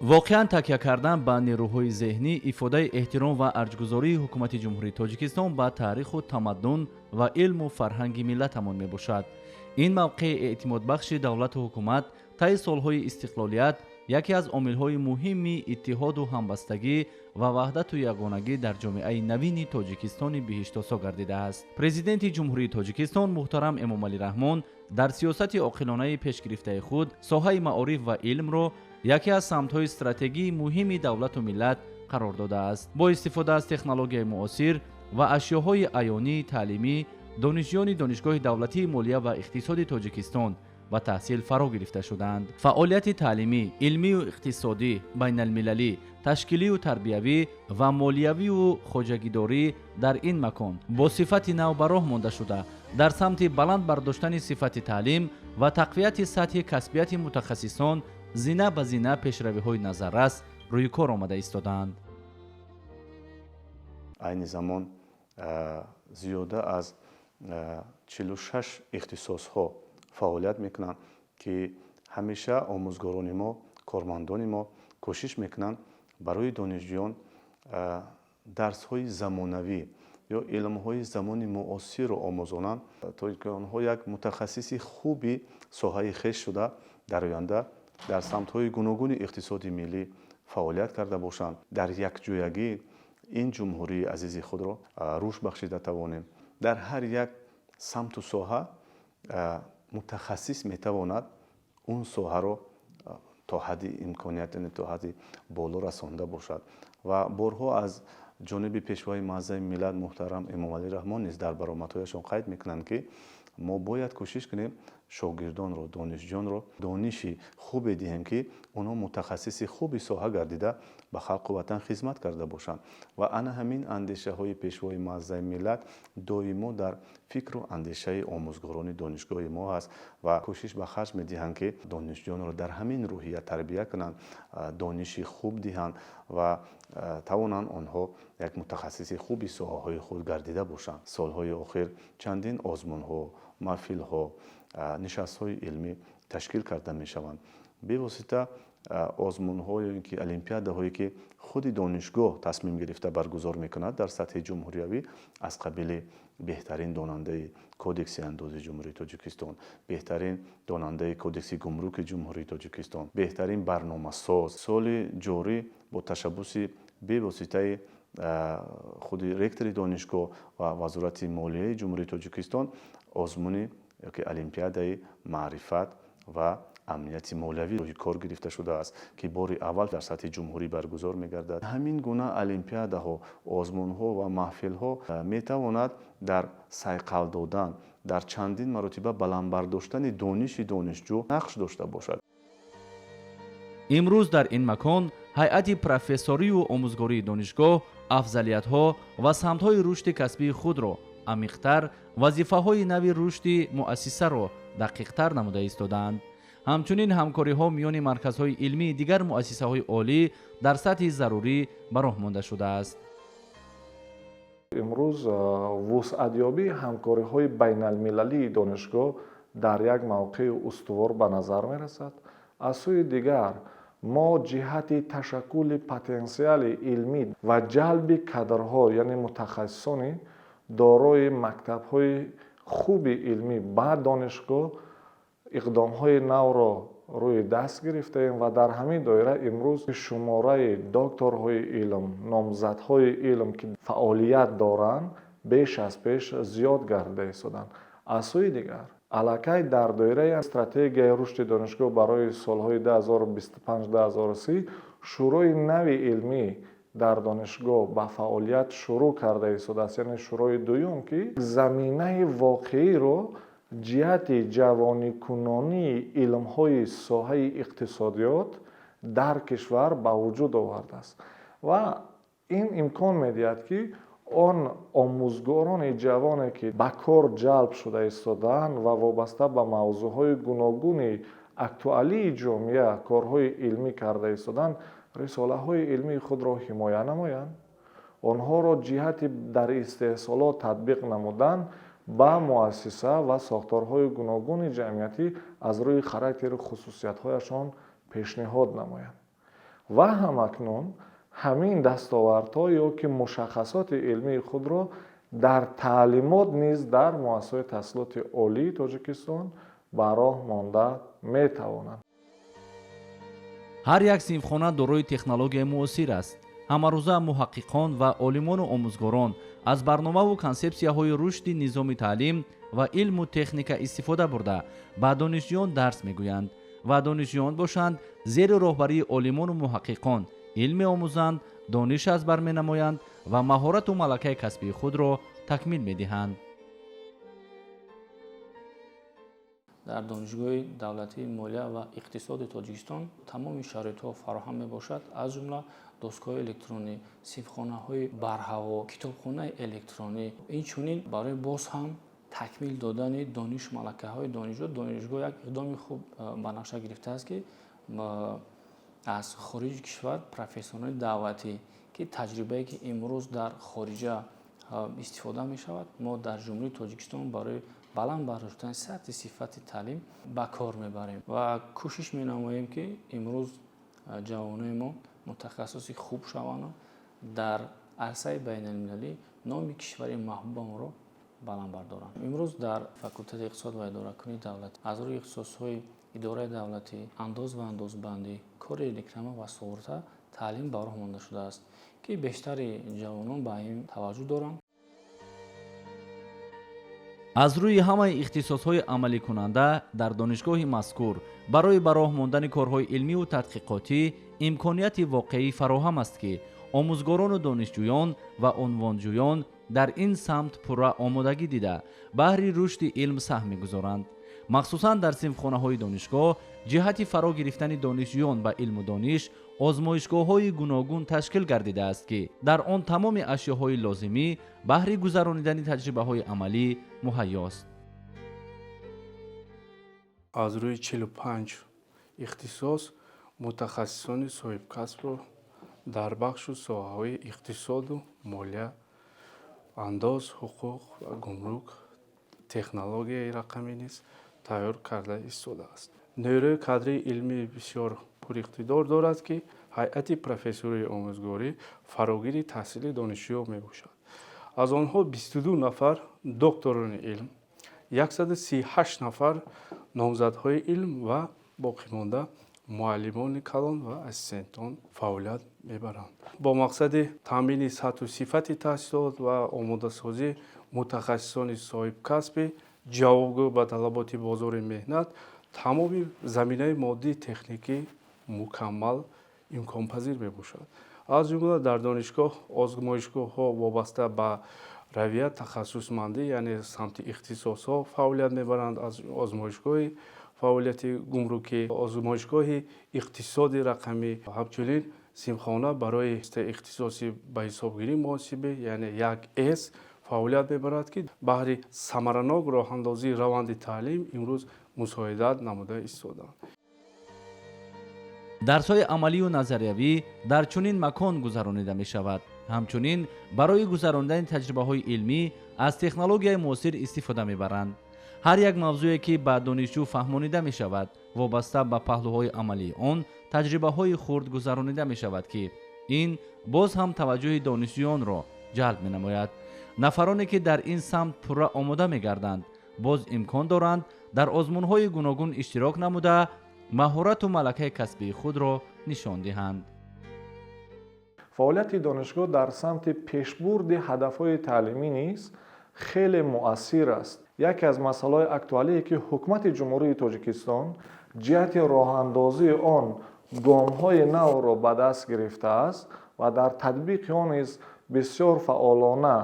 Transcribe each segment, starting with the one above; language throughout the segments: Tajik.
Воқеан, такя кардан ба нерӯҳои зеҳнӣ ифодаи эҳтиром ва арҷгузории Ҳукумати Ҷумҳурии Тоҷикистон ба таъриху тамаддун ва илму фарҳанги миллатамон мебошад. Ин мавқеи эътимодбахши давлату ҳукумат таи солҳои истиқлолият яке аз омилҳои муҳими иттиҳоду ҳамбастагӣ ва ваҳдату ягонагӣ дар ҷомеаи навини Тоҷикистони биҳиштосо гардидааст. Президенти Ҷумҳурии Тоҷикистон муҳтарам Эмомалӣ Раҳмон дар сиёсати оқилонаи пешгирифтаи худ соҳаи маориф ва илмро яке аз самтҳои стратегии муҳими давлату миллат қарор додааст. Бо истифода аз технологияи муосир ва ашёҳои аёнии таълимӣ, донишҷӯёни Донишгоҳи давлатии молия ва иқтисоди Тоҷикистон ба таҳсил фаро гирифта шудаанд. Фаъолияти таълимӣ, илмию иқтисодӣ, байналмилалӣ, ташкилию тарбиявӣ ва молиявию хоҷагидорӣ дар ин макон бо сифати нав ба роҳ монда шуда, дар самти баланд бардоштани сифати таълим ва тақвияти сатҳи касбияти мутахассисон зина ба зина пешравиҳои назаррас рӯи кор омада истодаанд. Айни замон зиёда аз 46 ихтисосҳо фаъолият мекунанд, ки ҳамеша омӯзгорони мо, кормандони мо кӯшиш мекунанд барои донишҷӯён дарсҳои замонавӣ ё илмҳои замони муосирро омӯзонанд, то ин ки онҳо як мутахассиси хуби соҳаи хеш шуда, дар оянда дар самтҳои гуногуни иқтисоди миллӣ фаъолият карда бошанд, дар якҷоягӣ ин ҷумҳурии азизи худро рушд бахшида тавонем. Дар ҳар як самту соҳа мутахассис метавонад он соҳаро то ҳадди имконият, яъне то ҳадди боло расонда бошад. Ва борҳо аз ҷониби Пешвои муаззами миллат муҳтарам Эмомалӣ Раҳмон низ дар баромадҳояшон қайд мекунанд, ки мо бояд кӯшиш кунем, шогирдонро, донишҷӯёнро дониши хубе диҳем, ки онҳо мутахассиси хуби соҳа гардида, ба халқу ватан хизмат карда бошанд. Ва ана ҳамин андешаҳои Пешвои муаззами миллат доимо дар фикру андешаи омӯзгорони донишгоҳи мо ҳаст ва кӯшиш ба харҷ медиҳанд, ки донишҷӯёнро дар ҳамин рӯҳия тарбия кунанд, дониши хуб диҳанд ва тавонанд онҳо як мутахассиси хуби соҳаҳои худ гардида бошанд. Солҳои охир чандин озмунҳо, маҳфилҳо, нишастҳои илмӣ ташкил карда мешаванд. Бевосита озмунҳо ё ин ки олимпиадаҳое, ки худи донишгоҳ тасмим гирифта баргузор мекунад дар сатҳи ҷумҳуриявӣ, аз қабили «Беҳтарин донандаи Кодекси андози Ҷумҳурии Тоҷикистон», «Беҳтарин донандаи Кодекси гумруки Ҷумҳурии Тоҷикистон», «Беҳтарин барномасоз». Соли ҷорӣ бо ташаббуси бевоситаи худи ректори донишгоҳ ва Вазорати молияи Ҷумҳурии Тоҷикистон озмуни ёки олимпиадаи маърифат ва амнияти молиявӣ рӯи кор гирифта шудааст, ки бори аввал дар сатҳи ҷумҳурӣ баргузор мегардад. Ҳамин гуна олимпиадаҳо, озмунҳо ва маҳфилҳо метавонад дар сайқал додан, дар чандин маротиба баланд бардоштани дониши донишҷӯ нақш дошта бошад. Имрӯз дар ин макон ҳайати профессорию омӯзгории донишгоҳ афзалиятҳо ва самтҳои рушди касбии худро амиқтар, вазифаҳои нави рушди муассисаро дақиқтар намуда истодаанд. Ҳамчунин ҳамкориҳо миёни марказҳои илмии дигар муассисаҳои олӣ дар сатҳи зарурӣ ба роҳ монда шудааст. Имрӯз вусъатёбии ҳамкориҳои байналмилалии донишгоҳ дар як мавқеи устувор ба назар мерасад. Аз сӯи дигар, мо ҷиҳати ташаккули потенсиали илмӣ ва ҷалби кадрҳо, яъне мутахассисони дорои мактабҳои хуби илмӣ ба донишгоҳ, иқдомҳои навро рӯи даст гирифтаем ва дар ҳамин доира имрӯз шумораи докторҳои илм, номзадҳои илм, ки фаъолият доранд, беш аз пеш зиёд гардида истоданд. Аз сӯи дигар, аллакай дар доираи стратегияи рушди донишгоҳ барои солҳои 2025-2030 шӯрои нави илмӣ дар донишгоҳ ба фаъолият шурӯъ карда истодааст, яъне шӯрои дуюм, ки заминаи воқеиро ҷиҳати ҷавоникунонии илмҳои соҳаи иқтисодиёт дар кишвар ба вуҷуд овардааст ва ин имкон медиҳад, ки он омӯзгорони ҷавоне, ки ба кор ҷалб шуда истодаанд ва вобаста ба мавзӯъҳои гуногуни актуалии ҷомеа корҳои илмӣ карда истодаанд, рисолаҳои илмии худро ҳимоя намоянд, онҳоро ҷиҳати дар истеҳсолот татбиқ намудан ба муассиса ва сохторҳои гуногуни ҷамъиятӣ аз рӯи характеру хусусиятҳояшон пешниҳод намоянд. Ва ҳамакнун ҳамин дастовардҳо ё ки мушаххасоти илмии худро дар таълимот низ дар муассисаҳои таҳсилоти олии Тоҷикистон ба роҳ монда метавонанд. Ҳар як синфхона дорои технологияи муосир аст. Ҳамарӯза муҳаққиқон ва олимону омӯзгорон аз барномаву консепсияҳои рушди низоми таълим ва илму техника истифода бурда, ба донишҷӯён дарс мегӯянд ва донишҷӯён бошанд, зери роҳбарии олимону муҳаққиқон илм меомӯзанд, дониш аз бар менамоянд ва маҳорату малакаи касбии худро такмил медиҳанд. Дар Донишгоҳи давлатии молия ва иқтисоди Тоҷикистон тамоми шароитҳо фароҳам мебошад, аз ҷумла доскаҳои электронӣ, синфхонаҳои барҳаво, китобхонаи электронӣ. Инчунин барои боз ҳам такмил додани донишу малакаҳои донишҷӯ, донишгоҳ як иқдоми хуб ба нақша гирифтааст, ки аз хориҷи кишвар профессорони даъватӣ, ки таҷрибае, ки имрӯз дар хориҷа истифода мешавад, мо дар Ҷумҳурии Тоҷикистон барои баланд бардоштани сатҳи сифати таълим ба кор мебарем ва кӯшиш менамоем, ки имрӯз ҷавонони мо мутахассиси хуб шаванд, дар арсаи байналмилалӣ номи кишвари маҳбубамонро баланд бардоранд. Имрӯз дар факултети иқтисод ва идоракунии давлатӣ аз рӯи ихтисосҳои идораи давлатӣ, андоз ва андозбандӣ, кори реклама ва суғурта таълим ба роҳ монда шудааст, ки бештари ҷавонон ба ин таваҷҷӯҳ доранд. Аз рӯи ҳамаи ихтисосҳои амаликунанда дар донишгоҳи мазкур барои ба роҳ мондани корҳои илмиву тадқиқотӣ имконияти воқеӣ фароҳам аст, ки омӯзгорону донишҷӯён ва унвонҷӯён дар ин самт пурра омодагӣ дида, баҳри рушди илм саҳм мегузоранд. Махсусан дар синфхонаҳои донишгоҳ ҷиҳати фаро гирифтани донишҷӯён ба илму дониш озмоишгоҳҳои гуногун ташкил гардидааст, ки дар он тамоми ашёҳои лозимӣ баҳри гузаронидани таҷрибаҳои амалӣ муҳайёст. Аз рӯи 45 ихтисос мутахассисони соҳибкасбро дар бахшу соҳаҳои иқтисоду молия, андоз, ҳуқуқ ва гумрук, технологияи рақамӣ низ тайёр карда истодааст. Нерӯи кадрии илмии бисёр пуриқтидор дорад, ки ҳайати профессории омӯзгорӣ фарогири таҳсили донишҷӯён мебошад. Аз онҳо 22 нафар докторони илм, 138 нафар номзадҳои илм ва боқимонда муаллимони калон ва ассистентон фаъолият мебаранд. Бо мақсади таъмини сатҳу сифати таҳсилот ва омодасозии мутахассисони соҳибкасби ҷавобгӯ ба талаботи бозори меҳнат, тамоми заминаи моддии техникӣ мукаммал имконпазир мебошад. Аз ҷумла дар донишгоҳ озмоишгоҳҳо вобаста ба равия, тахассусмандӣ, яъне самти ихтисосҳо фаъолият мебаранд. Аз озмоишгоҳи фаъолияти гумрукӣ, озмоишгоҳи иқтисоди рақамӣ, ҳамчунин синфхона барои ихтисоси ба ҳисобгирии муҳосибӣ, яъне 1С фаъолият мебарад, ки баҳри самаранок роҳандозии раванди таълим имрӯз мусоидат намуда истодаанд. Дарсҳои амалию назариявӣ дар чунин макон гузаронида мешавад. Ҳамчунин барои гузаронидани таҷрибаҳои илмӣ аз технологияи муосир истифода мебаранд. Ҳар як мавзӯе, ки ба донишҷӯ фаҳмонида мешавад, вобаста ба паҳлӯҳои амалии он таҷрибаҳои хурд гузаронида мешавад, ки ин боз ҳам таваҷҷӯҳи донишҷӯёнро ҷалб менамояд. Нафароне, ки дар ин самт пурра омода мегарданд, боз имкон доранд дар озмунҳои гуногун иштирок намуда, маҳорату малакаи касбии худро нишон диҳанд. Фаъолияти донишгоҳ дар самти пешбурди ҳадафҳои таълимӣ низ хеле муассир аст. Яке аз масъалаҳои актуалие, ки Ҳукумати Ҷумҳурии Тоҷикистон ҷиҳати роҳандозии он гомҳои навро ба даст гирифтааст ва дар татбиқи он низ бисёр фаъолона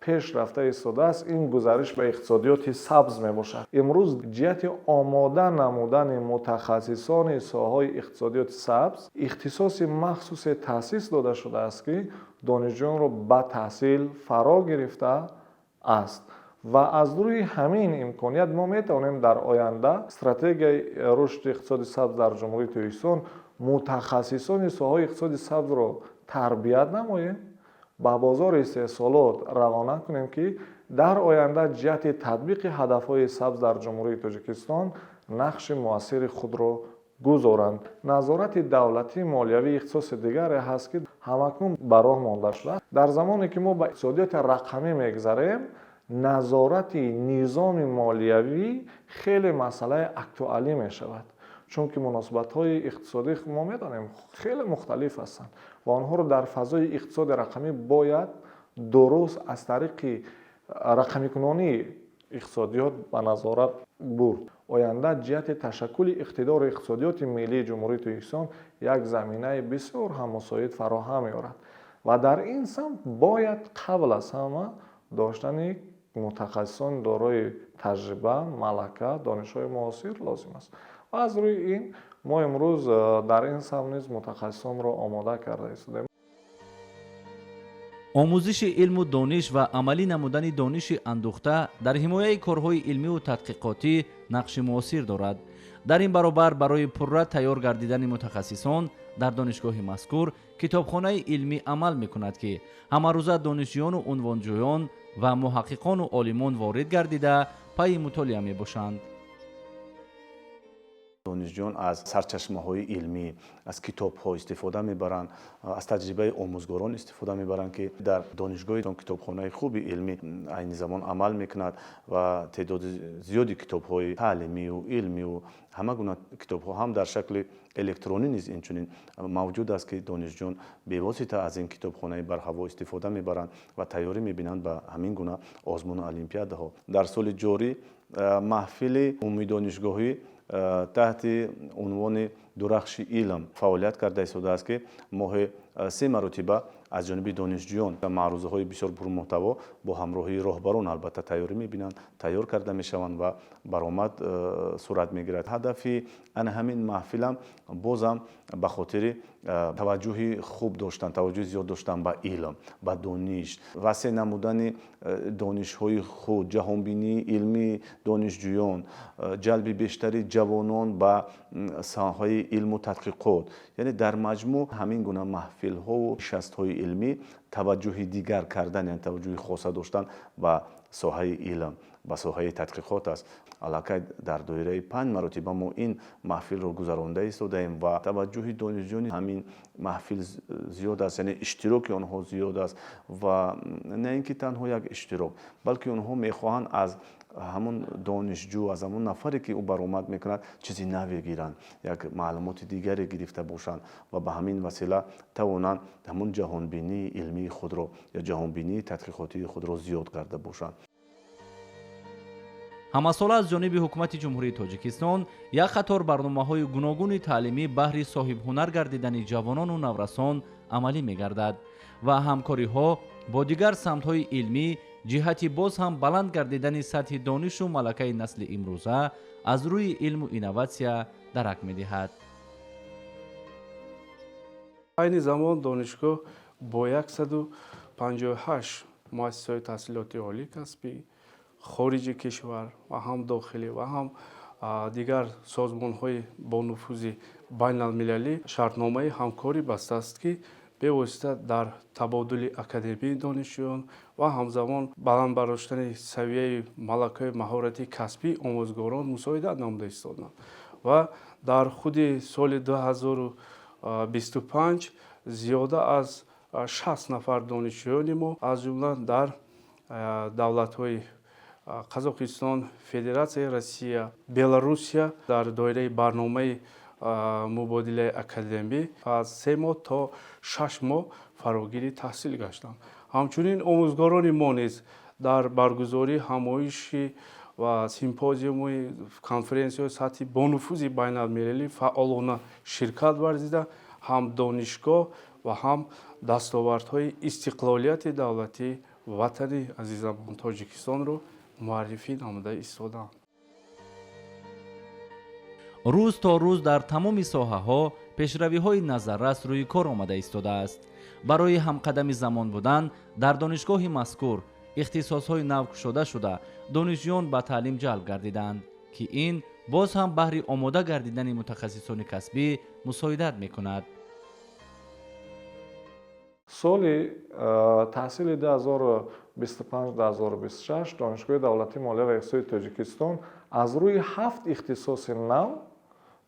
пеш рафта истодааст, ин гузариш ба иқтисодиёти сабз мебошад. Имрӯз ҷиҳати омода намудани мутахассисони соҳаҳои иқтисодиёти сабз ихтисоси махсусе таъсис дода шудааст, ки донишҷӯёнро ба таҳсил фаро гирифта аст. Ва аз рӯи ҳамин имконият мо метавонем дар оянда стратегияи рушди иқтисоди сабз дар Ҷумҳурии Тоҷикистон мутахассисони соҳаҳои иқтисоди сабзро тарбият намоем, ба бозори истеҳсолот равона кунем, ки дар оянда ҷиҳати татбиқи ҳадафҳои сабз дар Ҷумҳурии Тоҷикистон нақши муассири худро Гузоранд. Назорати давлатии молиявӣ ихтисоси дигаре ҳаст, ки ҳамакнун ба роҳ монда шудааст. Дар замоне ки мо ба иқтисодиёти рақамӣ мегзарем, назорати низоми молиявӣ хеле масъалаи актуалӣ мешавад, чунки муносибатҳои иқтисодӣ, мо медонем, хеле мухталиф ҳастанд ва онҳоро дар фазои иқтисоди рақамӣ бояд дуруст аз тариқи рақамикунонии иқтисодиёт ба назорат бурд. Оянда ҷиҳати ташаккули иқтидори иқтисодиёти миллии Ҷумҳурии Тоҷикистон як заминаи бисёр ҳам мусоид фароҳам меорад ва дар ин самт бояд қабл аз ҳама доштани мутахассисони дорои таҷриба, малака, донишҳои муосир лозим аст ва аз рӯи ин мо имрӯз дар ин самт низ мутахассисонро омода карда истодаем. Омӯзиши илму дониш ва амалӣ намудани дониши андӯхта дар ҳимояи корҳои илмиву тадқиқотӣ нақши муосир дорад. Дар ин баробар, барои пурра тайёр гардидани мутахассисон дар донишгоҳи мазкур китобхонаи илмӣ амал мекунад, ки ҳамарӯза донишҷӯёну унвонҷӯён ва муҳаққиқону олимон ворид гардида, пайи мутолиа мебошанд. Донишҷӯён аз сарчашмаҳои илмӣ, аз китобҳо истифода мебаранд, аз таҷрибаи омӯзгорон истифода мебаранд, ки дар донишгоҳи китобхонаи хуби илмӣ айни замон амал мекунад ва теъдоди зиёди китобҳои таълимию илмию ҳама гуна китобҳо ҳам дар шакли электронӣ низ инчунин мавҷуд аст, ки донишҷӯён бевосита аз ин китобхонаи барҳаво истифода мебаранд ва тайёрӣ мебинанд ба ҳамин гуна озмуну олимпиадаҳо. Дар соли ҷорӣ маҳфили умумидонишгоҳӣ таҳти унвони «Дурахши илм» фаъолият карда истодааст, ки моҳи се маротиба аз ҷониби донишҷӯён маърузаҳои бисёр пурмуҳтаво бо ҳамроҳии роҳбарон албатта тайёрӣ мебинанд, тайёр карда мешаванд ва баромад сурат мегирад. Ҳадафи ана ҳамин маҳфилам бозам ба хотири таваҷҷӯҳи хуб доштан, таваҷҷӯҳи зиёд доштан ба илм, ба дониш, васеъ намудани донишҳои худ, ҷаҳонбинии илмии донишҷӯён, ҷалби бештари ҷавонон ба соҳаи илму тадқиқот. Яъне дар маҷмӯъ ҳамин гуна маҳфилҳову нишастҳои илмӣ таваҷҷӯҳи дигар кардан, яъне таваҷҷӯҳи хоса доштан ба соҳаи илм, ба соҳаи тадқиқот аст. Аллакай дар доираи панҷ маротиба мо ин маҳфилро гузаронда истодаем ва таваҷҷӯҳи донишҷӯёни ҳамин маҳфил зиёд аст, яъне иштироки онҳо зиёд аст ва на ин ки танҳо як иштирок, балки онҳо мехоҳанд аз ҳамон донишҷӯ, аз ҳамон нафаре, ки ӯ баромад мекунад, чизи наве гиранд, як маълумоти дигаре гирифта бошанд ва ба ҳамин васила тавонанд ҳамон ҷаҳонбинии илмии худро ё ҷаҳонбинии тадқиқотии худро зиёд карда бошанд. Ҳамасола аз ҷониби Ҳукумати Ҷумҳурии Тоҷикистон як қатор барномаҳои гуногуни таълимӣ баҳри соҳибҳунар гардидани ҷавонону наврасон амалӣ мегардад ва ҳамкориҳо бо дигар самтҳои илмӣ ҷиҳати боз ҳам баланд гардидани сатҳи донишу малакаи насли имрӯза аз рӯи илму инноватсия дарак медиҳад. Айни замон донишгоҳ бо 158 муассисаҳои таҳсилоти олии касбӣ хориҷи кишвар ва ҳам дохилӣ ва ҳам дигар созмонҳои бонуфузи байналмилалӣ шартномаи ҳамкорӣ бастааст, ки бевосита дар табодули академии донишҷӯён ва ҳамзамон баланд бардоштани савияи малакаи маҳорати касбии омӯзгорон мусоидат намуда истоданд. Ва дар худи соли 2025 зиёда аз 60 нафар донишҷӯёни мо, аз ҷумла дар давлатҳои Қазоқистон, Федератсияи Россия, Беларусия дар доираи барномаи мубодилаи академӣ аз 3 моҳ то 6 моҳ фарогири таҳсил гаштанд. Ҳамчунин омӯзгорони мо низ дар баргузории ҳамоиши ва симпозиуми конференсияҳои сатҳи бонуфузи байналмилалӣ фаъолона ширкат варзида, ҳам донишгоҳ ва ҳам дастовардҳои истиқлолияти давлатии ватани азизамон Тоҷикистонро муаррифӣ намуда истодаанд. Рӯз то рӯз дар тамоми соҳаҳо пешравиҳои назаррас рӯи кор омада истодааст. Барои ҳамқадами замон будан дар донишгоҳи мазкур ихтисосҳои нав кушода шуда, донишҷӯён ба таълим ҷалб гардиданд, ки ин боз ҳам баҳри омода гардидани мутахассисони касбӣ мусоидат мекунад. Соли таҳсили 2025-2026 Донишгоҳи давлатии молия ва иқтисоди Тоҷикистон аз рӯи ҳафт ихтисоси нав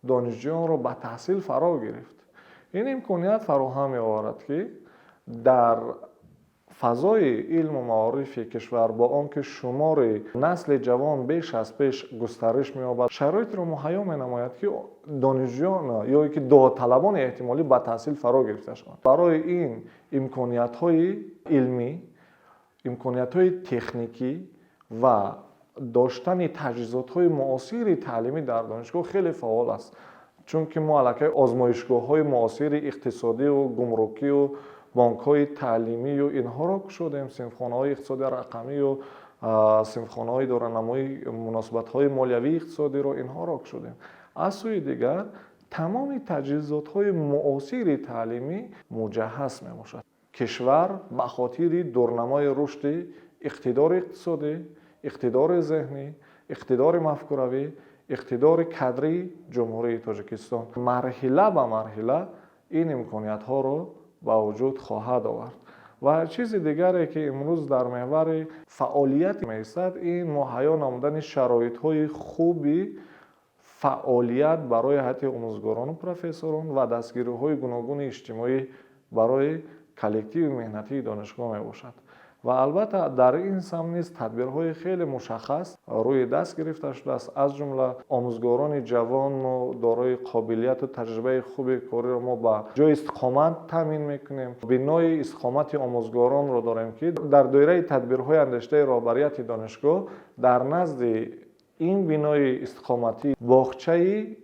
Донишҷӯёнро ба таҳсил фаро гирифт. Ин имконият фароҳам меоварад, ки дар фазои илму маорифи кишвар, бо он ки шумори насли ҷавон беш аз пеш густариш меёбад, шароитро муҳайё менамояд, ки донишҷӯён ё ки довталабони эҳтимолӣ ба таҳсил фаро гирифта шаванд. Барои ин имкониятҳои илмӣ, имкониятҳои техникӣ ва доштани таҷҳизотҳои муосири таълимӣ дар донишгоҳ хеле фаъол аст, чунки мо аллакай озмоишгоҳҳои муосири иқтисодию гумрукию бонкҳои таълимию инҳоро кушодем, синфхонаҳои иқтисоди рақамию синфхонаҳои доранамои муносибатҳои молиявии иқтисодиро инҳоро кушодем. Аз сӯи дигар, тамоми таҷҳизотҳои муосири таълимӣ муҷаҳҳаз мебошад. Кишвар ба хотири дурнамои рушди иқтидори иқтисодӣ, иқтидори зеҳнӣ, иқтидори мафкуравӣ, иқтидори кадрии Ҷумҳурии Тоҷикистон марҳила ба марҳила ин имкониятҳоро ба вуҷуд хоҳад овард. Ва чизи дигаре, ки имрӯз дар меҳвари фаъолият меистад, ин муҳайё намудани шароитҳои хуби фаъолият барои ҳайати омӯзгорону профессорон ва дастгириҳои гуногуни иҷтимоӣ барои коллективи меҳнатии донишгоҳ мебошад. Ва албатта, дар ин самт низ тадбирҳои хеле мушаххас рӯи даст гирифта шудааст. Аз ҷумла омӯзгорони ҷавону дорои қобилияту таҷрибаи хуби кориро мо ба ҷои истиқомат таъмин мекунем. Бинои истиқомати омӯзгоронро дорем, ки дар доираи тадбирҳои андешидаи роҳбарияти донишгоҳ дар назди ин бинои истиқоматӣ боғчаи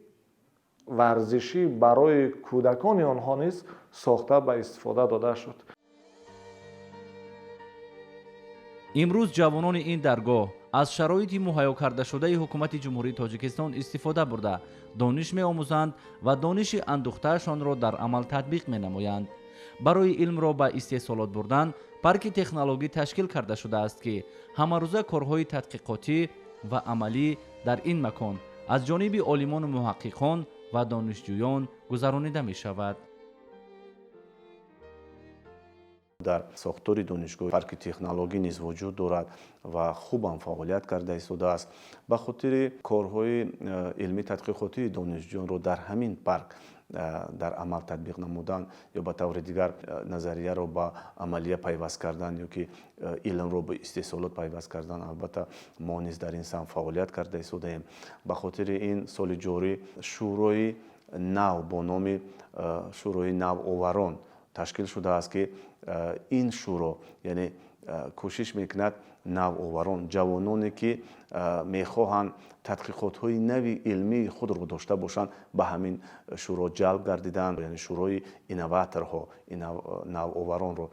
варзишӣ барои кӯдакони онҳо низ сохта ба истифода дода шуд. Имрӯз ҷавонони ин даргоҳ аз шароити муҳайё кардашудаи Ҳукумати Ҷумҳурии Тоҷикистон истифода бурда, дониш меомӯзанд ва дониши андӯхтаашонро дар амал татбиқ менамоянд. Барои илмро ба истеҳсолот бурдан парки технологӣ ташкил карда шудааст, ки ҳамарӯза корҳои тадқиқотӣ ва амалӣ дар ин макон аз ҷониби олимону муҳаққиқон ва донишҷӯён гузаронида мешавад. Дар сохтори донишгоҳ парки технологӣ низ вуҷуд дорад ва хубам фаъолият карда истодааст. Ба хотири корҳои илмӣ тадқиқотии донишҷӯёнро дар ҳамин парк дар амал татбиқ намудан ё ба таври дигар назарияро ба амалия пайваст кардан ё ки илмро ба истеҳсолот пайваст кардан, албатта, мо низ дар ин самт фаъолият карда истодаем. Ба хотири ин соли ҷорӣ шӯрои нав бо номи Шӯрои навоварон ташкил шудааст, ки ин шӯро, яъне, кӯшиш мекунад навоварон, ҷавононе, ки мехоҳанд тадқиқотҳои нави илмии худро дошта бошанд, ба ҳамин шӯро ҷалб гардиданд. Яъне шӯрои инноваторҳо, навоваронро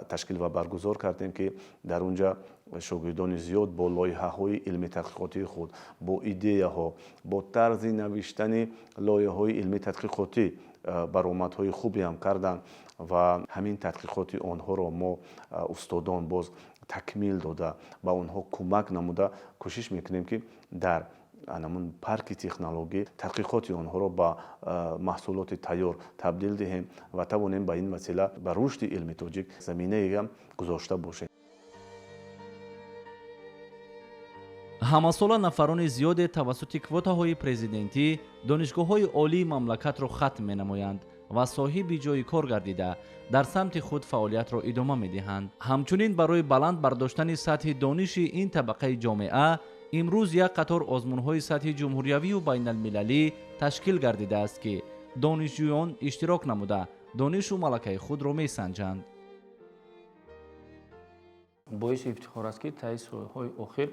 ташкил ва баргузор кардем, ки дар он ҷа шогирдони зиёд бо лоиҳаҳои илмӣ тадқиқотии худ, бо идеяҳо, бо тарзи навиштани лоиҳаҳои илмӣ тадқиқотӣ баромадҳои хубе ҳам карданд ва ҳамин тадқиқоти онҳоро мо, устодон, боз такмил дода, ба онҳо кӯмак намуда, кӯшиш мекунем, ки дар анамун парки технологӣ тадқиқоти онҳоро ба маҳсулоти тайёр табдил диҳем ва тавонем ба ин васила ба рушди илми тоҷик заминаеам гузошта бошем. Ҳамасола нафарони зиёде тавассути квотаҳои президентӣ донишгоҳҳои олии мамлакатро хатм менамоянд ва соҳиби ҷойи кор гардида, дар самти худ фаъолиятро идома медиҳанд. Ҳамчунин барои баланд бардоштани сатҳи дониши ин табақаи ҷомеа имрӯз як қатор озмунҳои сатҳи ҷумҳуриявию байналмилалӣ ташкил гардидааст, ки донишҷӯён иштирок намуда, донишу малакаи худро месанҷанд. Боиси ифтихор аст, ки таи солҳои охир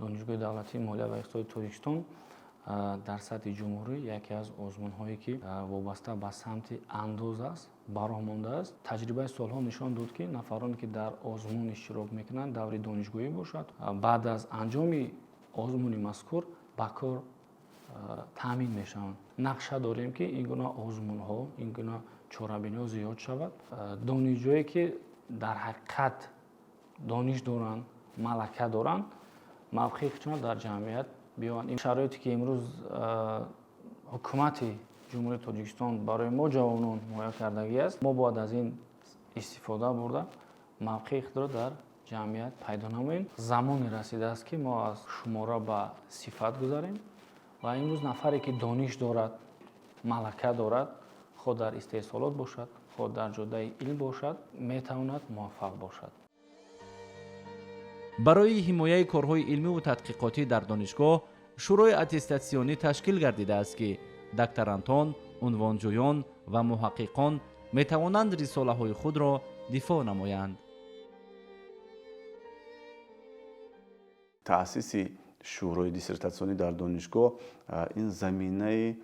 Донишгоҳи давлатии молия ва иқтисоди Тоҷикистон дар сатҳи ҷумҳурӣ яке аз озмунҳое, ки вобаста ба самти андоз аст, ба роҳ мондааст. Таҷрибаи солҳо нишон дод, ки нафароне, ки дар озмун иштирок мекунанд, даври донишгоҳӣ бошад, баъд аз анҷоми озмуни мазкур ба кор таъмин мешаванд. Нақша дорем, ки ин гуна озмунҳо, ин гуна чорабиниҳо зиёд шавад. Донишҷӯе, ки дар ҳақиқат дониш доранд, малака доранд, мавқеи худшонро дар ҷамъият биёванд. Ин шароите, ки имрӯз Ҳукумати Ҷумҳурии Тоҷикистон барои мо, ҷавонон, муҳайё кардагӣ аст, мо бояд аз ин истифода бурда, мавқеи худро дар ҷамъият пайдо намоем. Замоне расидааст, ки мо аз шумора ба сифат гузарем ва имрӯз нафаре, ки дониш дорад, малака дорад, хоҳ дар истеҳсолот бошад, хоҳ дар ҷодаи илм бошад, метавонад муваффақ бошад. Барои ҳимояи корҳои илмиву тадқиқотӣ дар донишгоҳ шӯрои аттестатсионӣ ташкил гардидааст, ки докторантон, унвонҷӯён ва муҳаққиқон метавонанд рисолаҳои худро дифоъ намоянд. Таъсиси шӯрои диссертатсионӣ дар донишгоҳ ин заминаи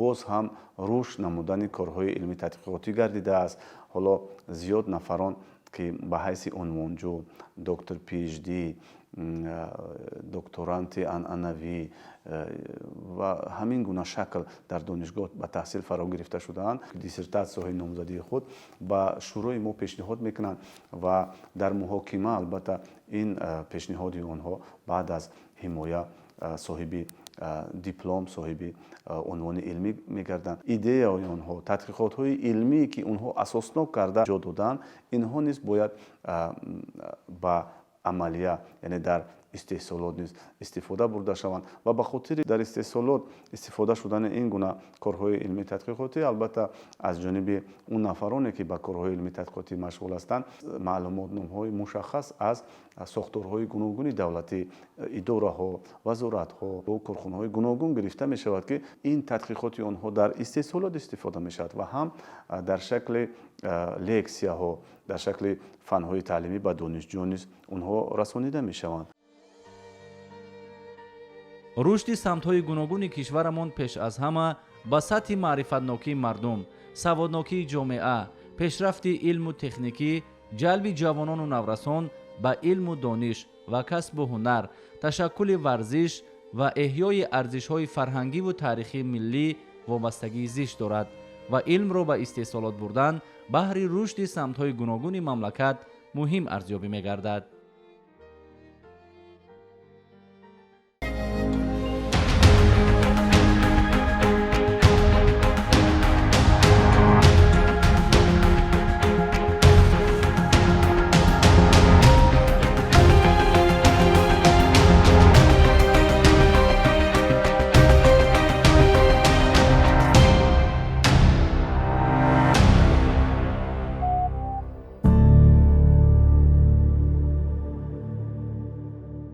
боз ҳам рушд намудани корҳои илмии тадқиқотӣ гардидааст. Ҳоло зиёд нафарон, ки ба ҳайси унвонҷӯ, доктор PhD, докторанти анъанавӣ ва ҳамин гуна шакл дар донишгоҳ ба таҳсил фаро гирифта шудаанд, диссертатсияҳои номзадии худ ба шӯрои мо пешниҳод мекунанд ва дар муҳокима албатта ин пешниҳоди онҳо баъд аз ҳимоя соҳиби диплом, соҳиби унвони илмӣ мегарданд. Идеяҳои онҳо, тадқиқотҳои илмие, ки онҳо асоснок карда ҷо доданд, инҳо низ бояд ба амалия, яъне дар истеҳсолот низ истифода бурда шаванд ва ба хотири дар истеҳсолот истифода шудани ин гуна корҳои илмии тадқиқотӣ, албатта, аз ҷониби он нафароне, ки ба корҳои илмии тадқиқотӣ машғул ҳастанд, маълумотномҳои мушаххас аз сохторҳои гуногуни давлатӣ, идораҳо, вазоратҳо ва корхонаҳои гуногун гирифта мешавад, ки ин тадқиқоти онҳо дар истеҳсолот истифода мешавад ва ҳам дар шакли лексияҳо, дар шакли фанҳои таълимӣ ба донишҷӯён низ онҳо расонида мешаванд. Рушди самтҳои гуногуни кишварамон пеш аз ҳама ба сатҳи маърифатнокии мардум, саводнокии ҷомеа, пешрафти илму техникӣ, ҷалби ҷавонону наврасон ба илму дониш ва касбу ҳунар, ташаккули варзиш ва эҳёи арзишҳои фарҳангиву таърихии миллӣ вобастагии зич дорад ва илмро ба истеҳсолот бурдан баҳри рушди самтҳои гуногуни мамлакат муҳим арзёбӣ мегардад.